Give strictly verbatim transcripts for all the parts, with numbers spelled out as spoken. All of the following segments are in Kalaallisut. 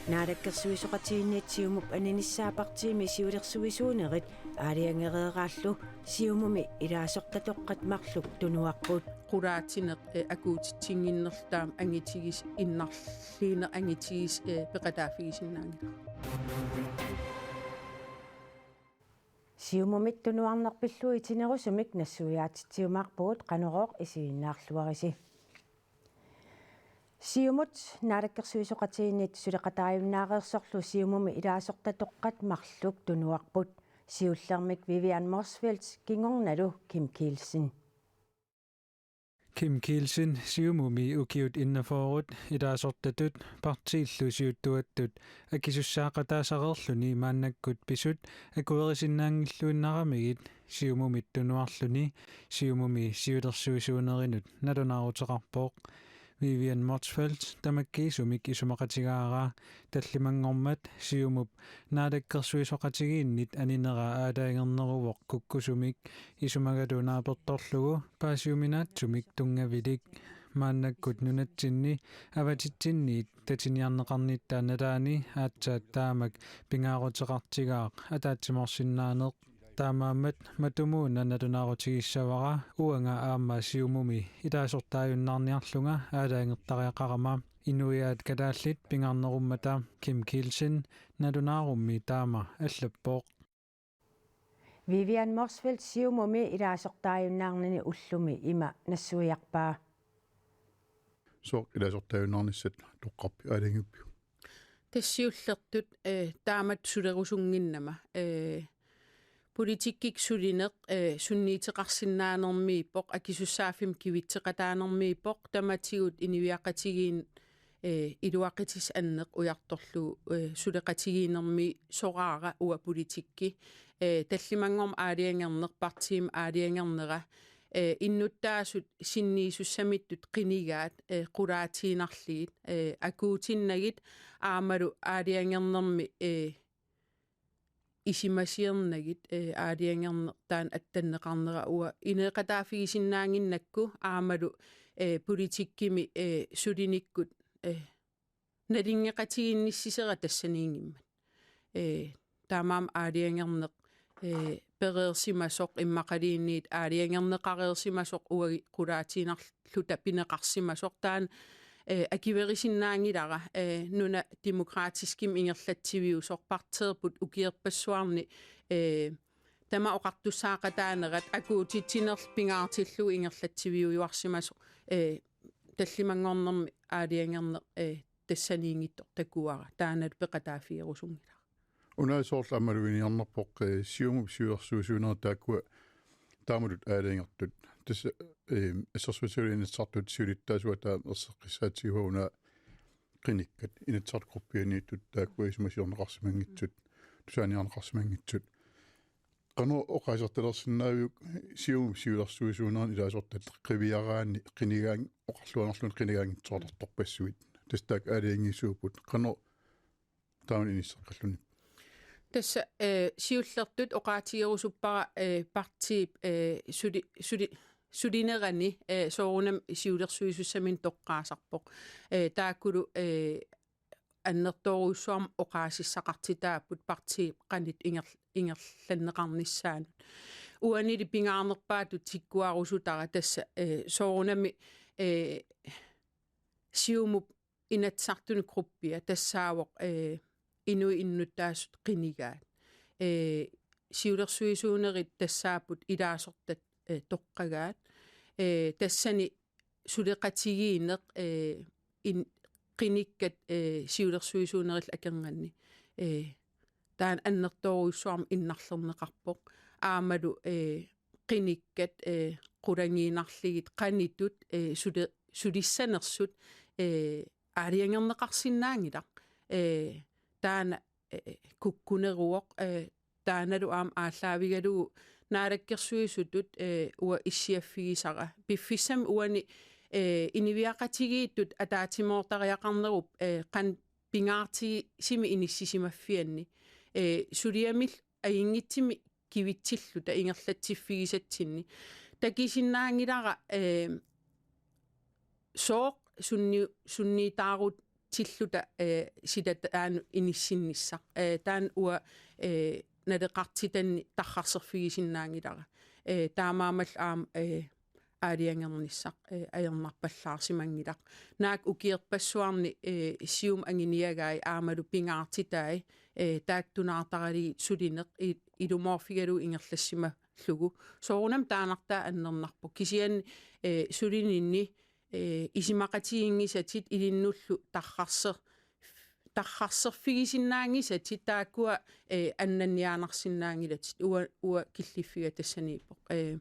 Naalakkersuisooqatigiinniit Siumup aninissaa partiimi siulersuisuunerit aalajangereeraallu Siumumi ilaasortatoqqat marluk tunuarput. Qulaatiineq, eh, akuutitsinnginnerlu taama angitigis innarliineq angitigis, eh, peqataaffigisinnaanngilaq. Siumumit tunuarneq pillugu itinerusumik nassuiaatitsiumaarpugut, Qanorooq isiginnaarluarisi. Siumut naalakkersuisooqatigiinniit suleqataajunnaareersorlu Siumumi ilaasortatoqqat marluk tunuarput. Siullermik Vivian Motzfeldt kingornalu Kim Kielsen. Kim Kielsen, Siumumi ukiut enogfyrre ilaasortatut partiillu siuttuattut akisussaaqataasareerluni maannakkut pisut akuerisinnaanngilluinnaramigit Siumumit tunuarluni Siumumi siulersuisuunerinut nalunaaruteqarpoq. Vivian Motzfeldt tamakkiisumik isumaqatigaara tallimanngormat Siumup naalakkersuisooqatigiinnit aninera aalajangerneruvoq kukkusumik isumagalu naapertorlugu paasiuminaatsumik tunngavilik. Maannakkut nunatsinni avatitsinniit tatiniarneqarnitta nalaani aatsaat taamak pingaaruteqartigaaq ataatsimoorsinnaaneq. Taamaammat matumuuna nalunaarutigissavara uanga aamma Siumumi ilaasortaajunnaarniarlunga aalajangertariaqarama. Inuiaat kalaallit pingaarnerummata Kim Kielsen nalunaarummi taama allappoq. Vivian Motzfeldt Siumumi ilaasortaajunnaarnini ullumi ima nassuiarpaa. Sooq ilaasortaajunnaarnissat toqqarpit, aalajangiuppiuk? Tassa siullertut, eh, taamatut sulerusunnginnama, eh, politikkikkut sulineq, eh, sunniuteqarsinnaanermiippoq, akisussaaffimmi kivitseqataanermiippoq, tamatigut inuiaqatigiinni, eh, iluaqutissaq anneq ujartorlugu, eh, suleqatigiinnermi soraara uanga politikki, eh, tallimanngormat aalajangerneq, partiimi aalajangernera, eh, innuttaasut sinniisussamittut qinigaat, eh, qulaatiinnarlugit, eh, akuutinnagit aammalu aalajangernermi, eh, isumasioreernagit, eh, aalajangerneq taanna attanneqarnera uanga ineeqataaffigisinnaannginnakku aammalu, eh, politikkimi, eh, sulinikkut, eh, nalunngeqatigiinnissisera tassaniinngimmat. Eh, taamaammat aalajangerneq, eh, pereersimasoq immaqaluunniit aalajangerneqareersimasoq uagut qulaatiinnarluta pineqarsimasoq taanna, eh, akuerisinnaanngilara, eh, nunat demokratiskimik ingerlatsiviusoq, partiipput ukiorpassuarni, eh, tamaat oqartussaaqataanerat akuutitsinerlu pingaartillugu ingerlatsiviujuarsimasoq, eh, tallimanngornermi aalajangerneq, eh, tassaniinngitsoq takuara, taannalu peqataaffigerusunngilara. Una soorlu aamma maluginiarnerpoq, eh, Siumup siulersuisuunerit taakkua taamatut aalajangertut. Tassa, eh, assersuutigalugu Inatsisartut siulittaasuata erseqqissaatigaara una qinikkat, Inatsisartut gruppianiittut taakkua isumasiorneqarsimanngitsut, tusaaniarneqarsimanngitsut. Qanoq oqaasertalersinnaaviuk Siumup siulersuisuunerani ilaasortat qiviaraanni qinigaan-, oqarluarnerluni qinigaanngitsoortartorpassuit? Tassa taakku aalajangiisuupput. Qanoq taamani inisseqqalluni? Tassa, eh, siullertut oqaatigerusuppara, eh, partiip, eh, suli-, suli-, sulinerani, eh, soorunami siulersuisussaminut toqqaasarpoq. Eh, taakkulu, eh, annertoorujussuarmik oqaasissaqartitaapput partiip qanoq inger-, ingerlanneqarnissaanut. Uanili pingaarnerpaatut tikkuarusutara tassa, eh, soorunami, eh, Siumup Inatsisartuni gruppia tassaavoq, eh, inuit innuttaasut qinigaat. Eh, siulersuisuunerit tassaapput ilaasortat, eh, toqqagaat. Eh, tassani suleqatigiinneq, eh, in-, qinikkat, eh, siulersuisuunerillu akornanni, eh, taanna annertoorujussuarmik innarlerneqarpoq. Aammalu, eh, qinikkat, eh, qulanngiinnarlugit qanoq ittut, eh, suli-, sulissanersut, eh, aalajangerneqarsinnaanngilaq. Eh, taanna, eh, kukkuneruvoq, eh, taannalu aamma aallaavigalugu naalakkersuisutut, eh, uanga issiaffigisara. Piffissami uani, eh, inuiaqatigiittut ataatsimoortariaqarnerup, eh, qanoq pingaartigisumik inissisimaffianni. Eh, suliamillu ajunngitsumik kivitsilluta ingerlatsiffigisatsinnik. Takusinnaanngilara, eh, sooq sunni-, sunniitaarutilluta, eh, sila taanna inissinnissaq. Eh, taanna uanga, eh, naleqartitanni tarrarserfigisinnaanngilara. Eh, taamaammallu aamma, eh, aalajangernissaq, eh, ajornarpallaarsimanngilaq. Naak ukiorpassuarni, eh, Siumut anguniagai aammalu pingaartitai, eh, taakku tunaartaralugit sulineq i-, ilumoorfigalugu ingerlassimallugu. Soorunami taannartaa annernarpoq. Kisianni, eh, sulininni, eh, isumaqatiginngisatit ilinnullu tarrarser-, tarrarserfigisinnaanngisatit taakkua, eh, annanniaannarsinnaanngilatit. Uanga, uanga killiffiga tassaniippoq. Eh,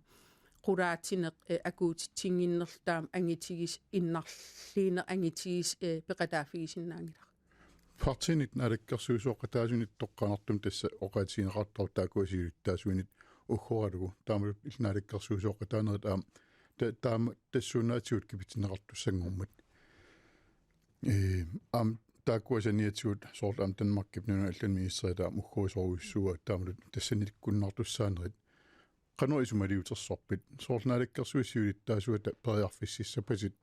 qulaatsineq, eh, akuutitsinnginnerlu taama angitigis-, innarliineq angitigis-, eh, peqataaffigisinnaanngilara. Partiinit naalakkersuisooqataasunit toqqaannartumik tassa oqaatigineqartarput taakkua siulittaasuinit uggoralugu. Taamalu naalakkersuisooqataanerit aamma ta-, taama tassuunaatigut kipititsineqartussanngormat. Eh, aamma taakkua saniatigut soorlu aamma Danmarkip nunani allani ministerit aamma uggorissorujussuuaat taamalu tassaniikkunnaartussaanerit. Qanoq isumaliutersorpit? Soorlu naalakkersuisut siulittaasuata periarfississapatit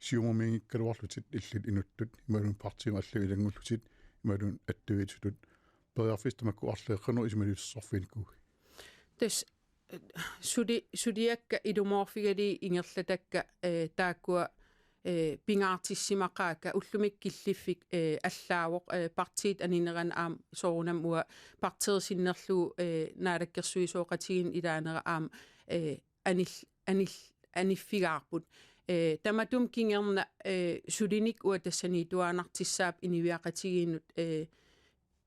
Siumumiinngikkaluarlutit illit inuttut imaluunniit partiimut allanut ilanngullutit imaluunniit attaviitsutut periarfissat tamakku arlaat qanoq isumaliutersorfiginikuuit? Tassa, eh, suli-, suliakka ilumoorfigalugit ingerlatakka, eh, taakkua, eh, pingaartissimaqaakka ullumikkut killiffik, eh, allaavoq, eh, partiit aninerani aamma soorunami uanga partiit sinnerlugu, eh, naalakkersuisooqatigiinni ilaanera aamma, eh, anil-, anil-, aniffigaarput. Eh, tamatuma kingorna, eh, sulinik uanga tassaniittuaannartussaapput inuiaqatigiinnut, eh,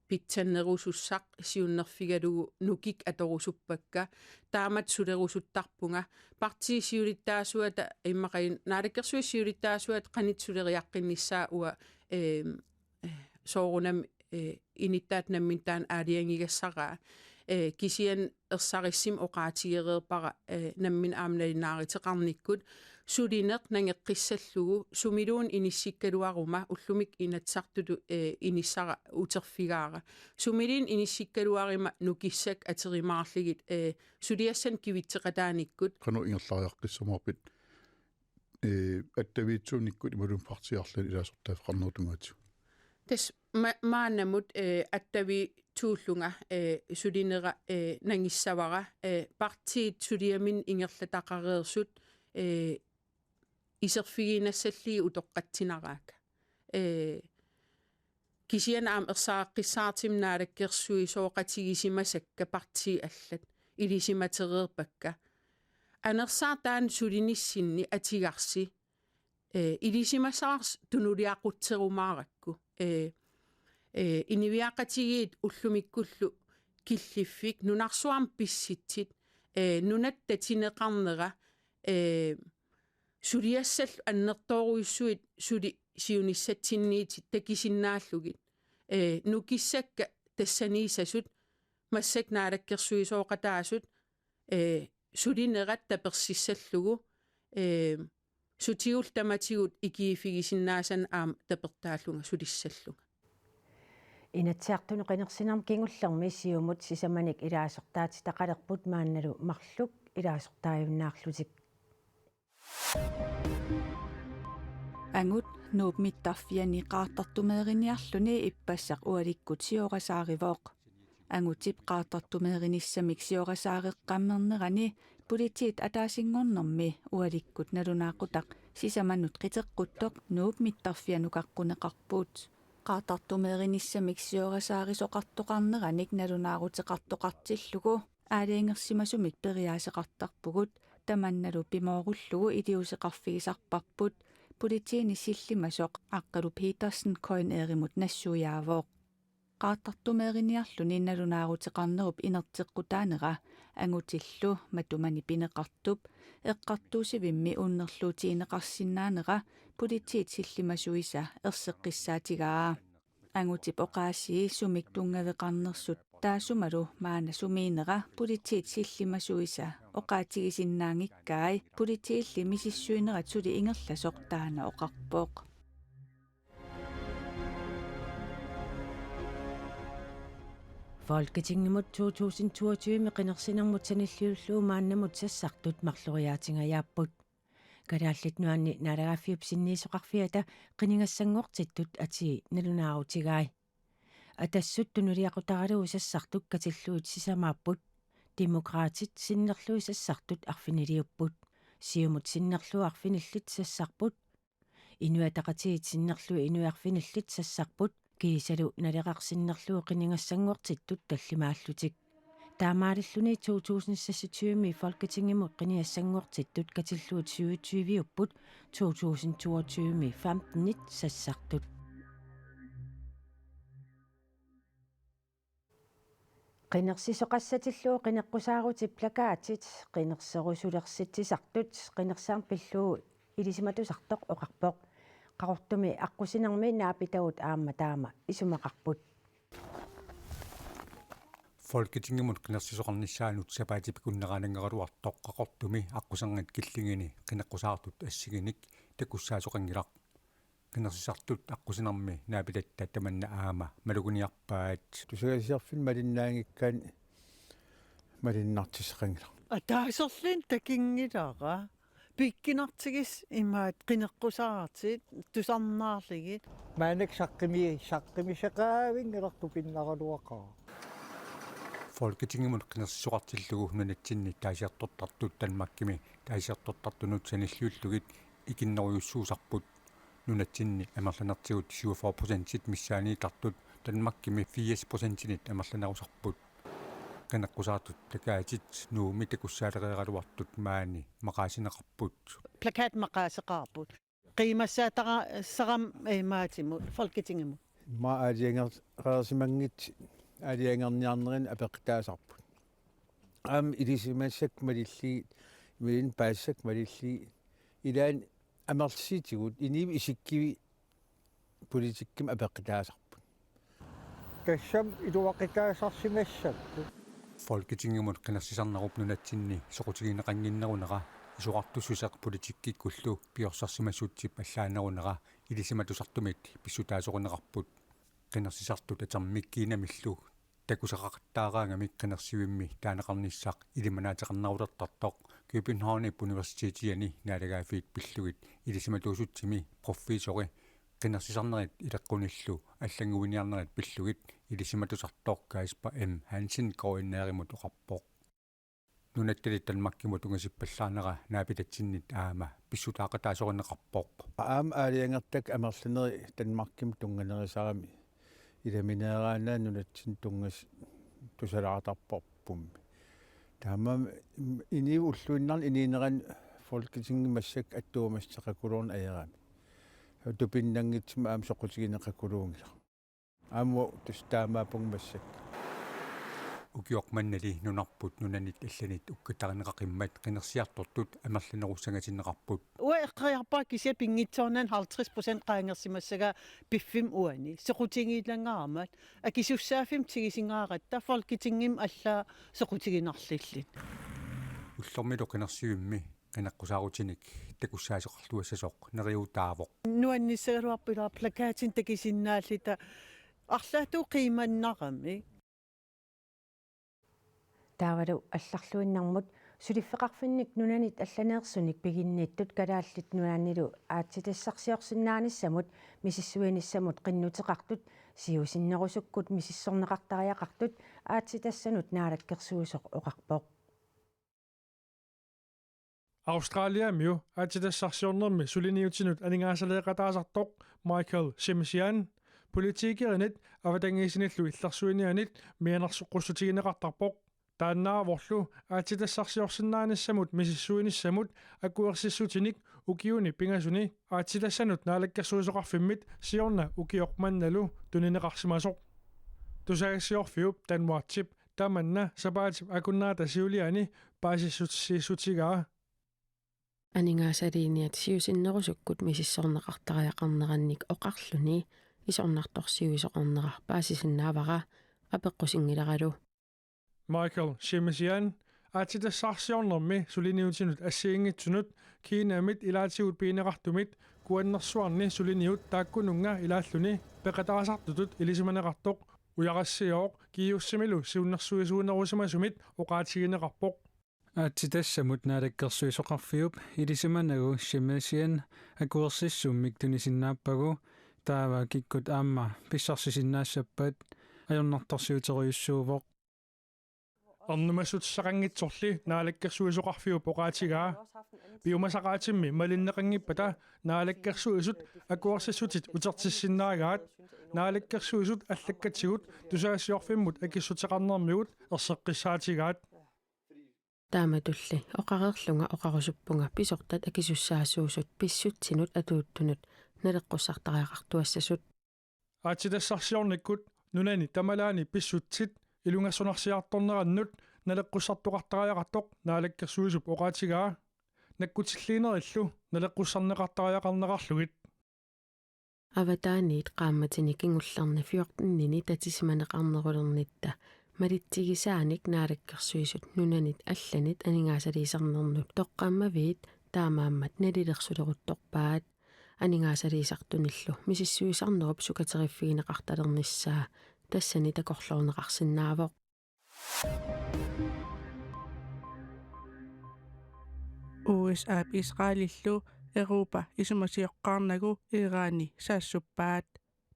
pitsannerusussaq siunnerfigalugu nukikkut atorusuppakka. Taamatut sulerusuttarpunga. Partiit siulittaasuata immaqa naalakkersuisut siulittaasuata qanoq suleriaqqinnissaa uanga, eh, eh, soorunami, eh, inuttaata nammineq taanna aalajangigassaraa. Eh, kisianni ersarissumik oqaatigereerpara, eh, nammineq aamma nalunaaruteqarnikkut sulineq nangeqqissallugu sumiluunniit inissikkaluaruma ullumikkut Inatsisartutut, eh, inissara uterfigaara. Sumiluunniit inissikkaluaruma nukissakka atuumaarlugit, eh, suliassanik kivitseqataanikkut. Qanoq ingerlariaqqissamoorpit, eh, attaviitsuunnikkut imaluunniit partiit arlaanni ilaasortaaffeqarnerup tungaatigut? Tassa ma-, maannamut, eh, attaviitsuullunga, eh, sulinera, eh, nangissavara, eh, partiit suliaminnik ingerlataqareersut, eh, iserfigiinnassallugit utoqqatsinaraakka. Eh, kisianni aamma ersariaqqissaartumik naalakkersuisooqatigisimasakka partiit allat ilisimatereerpakka. Anersaaq taanna sulinissinni atugarsi, eh, ilisimasaarsi tunuliaqutserumaarakku. Eh, eh, inuiaqatigiit ullumikkullu killiffik nunarsuarmi pissutsit, eh, nunatta tatineqarnera, eh, suliassallu annertoorujussuit suli siunissatsinniittut takusinnaallugit. Eh, nukissakka tassaniissasut massakkut naalakkersuisooqataasut, eh, sulinerat tapersissallugu, eh, sutigullu tamatigut ikiiffigisinnaasannik aamma tapertaallunga sulissallunga. Inatsisartuni qinersinermi kingullermi Siumut sisamanik ilaasortaatitaqalerput maannalu marluk ilaasortaajunnaarlutik. Angut Nuup mittarfiani qaartartumeeriniarluni ippassaq ualikkut siorasaarivoq. Angutip qaartartumeerinissamik siorasaareqqammernerani politiit ataasinngornermi ualikkut nalunaaqutaq sisamanut qiteqquttoq Nuup mittarfianut qaqquneqarput. Qaartartumeerinissamik siorasaarisoqartoqarneranik nalunaaruteqartoqartillugu aalajangersimasumik periaaseqartarpugut, tamannalu pimoorullugu iliuuseqarfigisarparput, politiinit sillimasoq Aqqalu Petersen K N R-imut nassuiaavoq. Qaartartumeeriniarluni nalunaaruteqarnerup inerteqqutaanera Angutillu matumani pineqartup eqqartuussivimmi unnerluutigineqarsinnaanera politiit sillimasuisa erseqqissaatigaa. Angutip oqaasii sumik tunngaveqarnersut taassumalu maanna sumiinnera politiit sillimasuisa oqaatigisinnaanngikkai, politiilli misissuinerat suli ingerlasoq taanna oqarpoq. Folketingimut to tusind toogtyve-mi qinersinermut sanilliullugu maannamut sassartut marloriaatingajaapput. Kalaallit Nunaanni Naalagaaffiup sinniisoqarfiata qinigassanngortittut atii nalunaarutigai. Atassut tunuliaqutaralugu sassartut katillugit sisamaapput. Demokraatit sinnerlugit sassartut arfiniliupput. Siumut sinnerlugu arfinillit sassarput. Inuit Ataqatigiit sinnerlugit inuit arfinillit sassarput. Kiisalu Naleraq sinnerlugu qinigassanngortittut tallimaallutik. Taamaalilluni to tusind seksogtyve-mi Folketingimut qinigassanngortittut katillugit syvogtyve-upput to tusind toogtyve-mi femtenit sassartut. Qinersisoqassatillu qineqqusaarutit plakatit qinerserusulersitsisartut qinersisarnermillu ilisimatusartoq oqarpoq. Qaqortumi aqqusinermi naapitavut aamma taama isumaqarput. Folketingimut qinersisoqarnissaanut sapaatip-akunnera ananngeraluartoq Qaqortumi aqqusernit killingini qineqqusaartut assigiinnik takussaasoqanngilaq. Qinersisartut aqqusinermi naapitatta tamanna aamma maluginiarpaat. Tusagassiorfiit malinnaanngikkaanni malinnartissaqanngilaq. Ataaserluunniit takunngilara. Pikkunartigis imaat qineqqusaartut tusarnaarlugit. Maannakkut saqqumi-, saqqumisaqavinngilarput pinnaraluaqaaq. Folketingimut qinersisoqartillugu nunatsinni taasiartortartut Danmarkimi taasiartortartunut sanilliullugit ikinnerujussuusarput. Nunatsinni amerlanertigut syvogfyrre procentit missaanniittartut Danmarkimi firs procentinit amerlanerusarput. Qineqqusaartut plakatit Nuummi takussaalereeraluartut maani maqaasineqarput. Plakat maqaaseqaarput. Qiimassaatara-, saram, eh, imaatimut, Folketingimut. Immaqa aalajangereersimanngitsut aalajangerniarnerini apeqqutaasarput. Aamma ilisimasakka malillugit, imaluunniit paasisakka malillugit, ilaanni amerlasuutigut inuit isikkuit politikkimut apeqqutaasarput. Tassami iluaqutaasarsimassapput. Folketingimut qinersisarnerup nunatsinni soqutigineqannginnerunera isorartuussuseq politikkikkullu piorsarsimassutsip allaanerunera ilisimatusartumit pissutaasorineqarput. Qinersisartut atormik Kinamillu takusaqaqattaaraangamik qinersivimmi taaneqarnissaq ilimanaateqarnerulertartoq Københavnip Universitetiani naalagaaffiit pillugit ilisimatuusutsimi professori qinersisarnerit ileqqunillu allannguiniarnerit pillugit ilisimatusartoq Kasper M. Hansen K N R-imut oqarpoq. Nunattali Danmarkimut tungasippallaarnera naapitatsinnit aamma pissutaaqataasorineqarpoq. Aamma aalajangertakka amerlanerit Danmarkimut tunnganerisarami ilamineeraannaat nunatsinni tunngas-, tusalaartarparpummi. Taamaammat inuit ulluinnarni inuunerani Folketingimi massakkut attuumassuteqakuluunniit ajoramik. Tupinnanngitsumik aamma soqutigineqakuluunngilaq. Aamma tassa taamaappunga massakkut. Ukioq mannali nunarput nunanit allanit ukkatarineqaqimmat qinersiartortut amerlanerussangatinneqarput. Uanga eqqoriarpara kisianni pinngitsoornani halvtreds procent qaangersimassagaa piffimmi uani. Soqutigiinnangaarmat akisussaaffimmik tigusingaaratta Folketingimi allaat soqutiginarlutillu. Ullormilu qinersivimmi qineqqusaarutinik takussaasoqarluassasoq neriuutaavoq. Nuannissagaluarput ila plakatinik takusinnaalluta arlaatigut qiimannaramik. Taavalu allarluinnarmut suliffeqarfinnik nunanit allaneersunik piginnittut Kalaallit Nunaannilu aatsitassarsiorsinnaanissamut misissuinissamut qinnuteqartut siusinnerusukkut misissorneqartariaqartut aatsitassanut naalakkersuisoq oqarpoq. Australiamiu aatsitassarsiornermi suliniutinut aningaasaleeqataasartoq Michael Shemessian politikerinit avatangiisinillu illersuinianit mianersoqqussutigineqartarpoq. Taannaavorlu aatsitassarsiorsinnaanissamut misissuinissamut akuersissutinik ukiuni pingasuni aatsitassanut naalakkersuisoqarfimmit siorna ukioq mannalu tunineqarsimasoq. Tusagassiorfiup Danwatip tamanna sapaatip akunnerata siuliani paasissutissiissutigaa. Aningaasaliiniat siusinnerusukkut misissorneqartariaqarnerannik oqarluni isornartorsiuisoqarnera paasisinnaavara apeqqusinngilaralu. Michael Shemessian aatsitassarsiornermi suliniutinut assigiinngitsunut Kinamit ilaatigut pigineqartumit Kuannersuarni suliniut taakkununnga ilaalluni peqataasartutut ilisimaneqartoq ujarassiooq Kiiussimilu siunnersuisuunerusimasumit oqaatigineqarpoq. Aatsitassamut naalakkersuisoqarfiup ilisimanagu Shemesian akuersissummik tunisinnaappagu, taava kikkut aamma pissarsisinnaassappata ajornartorsiuterujussuuvoq. Ernumassutissaqanngitsorli naalakkersuisoqarfiup oqaatigaa. Piumasaqaatimmi malinneqanngippata naalakkersuisut akuersissutit utertissinnaagaat, naalakkersuisut allakkatsigut tusagassiorfimmut akissuteqarnermigut erseqqissaatigaat. Taamatulli oqareerlunga oqarusuppunga pisortat akisussaasuusut pissutsinut atuuttunut naleqqussartariaqartuassasut. Aatsitassarsiornikkut nunani tamalaani pissutsit ilungersunarsiartornerannut naleqqussartoqartariaqartoq naalakkersuisup oqaatigaa, nakkutilliinerillu naleqqussarneqartariaqarnerarlugit. Avataaniit qaammatini kingullerni fjortenini tatisimaneqarnerulernitta malitsigisaanik naalakkersuisut nunanit allanit aningaasaliisarnernut toqqammaviit taamaammat nalilersuleruttorpaat. Aningaasaliisartunillu misissuisarnerup sukateriffigineqartalernissaa tassani takorloorneqarsinnaavoq. U S A-p Israelillu Europa isumasioqqaarnagu Irani saassuppaat.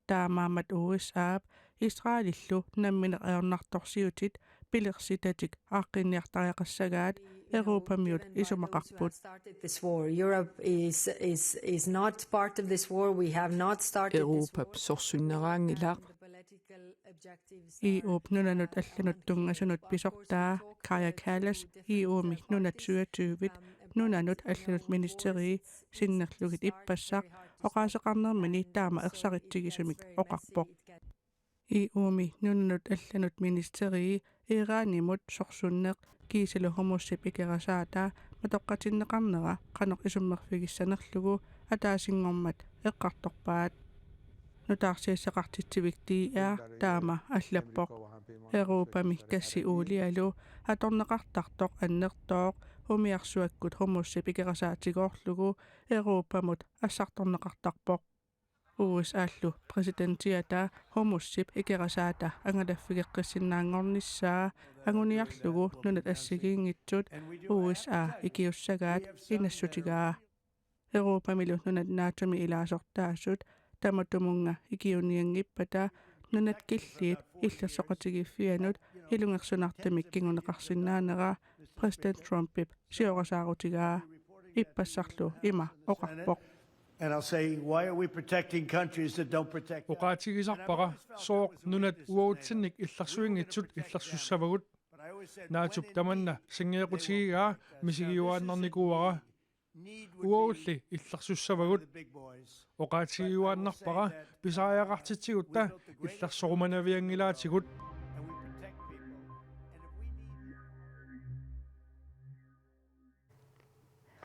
Taamaammat U S A-p Israelillu nammineq ajornartorsiutit pilersitatik aaqqinniartariaqassagaat Europamiut isumaqarput. Started this war. Europe is, is, is not part of this war. We have not started this Europap war. Sorsunneraanngilaq. The political objectives are, E U-p nunanut allanut tunngasunut pisortaa Kaja Kallas E U-mi nunat syvogtyve-t nunanut allanut ministerii sinnerlugit ippassaq oqaaseqarnermini taama ersaritsigisumik oqarpoq. E U-mi nunanut allanut ministerii Iranimut sorsunneq kiisalu Hormuzip ikerasaata matoqqatinneqarnera qanoq isummerfigissanerlugu ataasinngormat eqqartorpaat. Nutaarsiassaqartitsivik D R taama allappoq. Europami gassi uulialu atorneqartartoq annertooq umiarsuakkut Hormuzip ikerasaatigoorlugu Europamut assartorneqartarpoq. U S A-llu præsidentiata Hormuzip ikerasaata angalaffigeqqissinnaanngornissaa anguniarlugu nunat assigiinngitsut U S A ikiussagaat inassutigaa. Europamilu nunat NATO-mi ilaasortaasut tamatumunnga ikiuinianngippata nunat killiit illersoqatigiiffianut ilungersunartumik kinguneqarsinnaanera præsident Trumpip siorasaarutigaa. Ippassarlu ima oqarpoq. And I'll say, why are we protecting countries that don't protect us? Oqaatigisarpara sooq nunat uagutsinnik illersuinngitsut illersussavagut. NATO-p tamanna sanngeequtigigaa misigiuaannarnikuuara. Uagulli illersussavagut. Oqaatigiuaannarpara pisariaqartitsigutta illersorumanavianngilaatigut.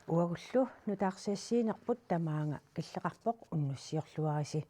Uagullu nutaarsiassiinerput tamaanga killeqarpoq, unnussiorluarisi.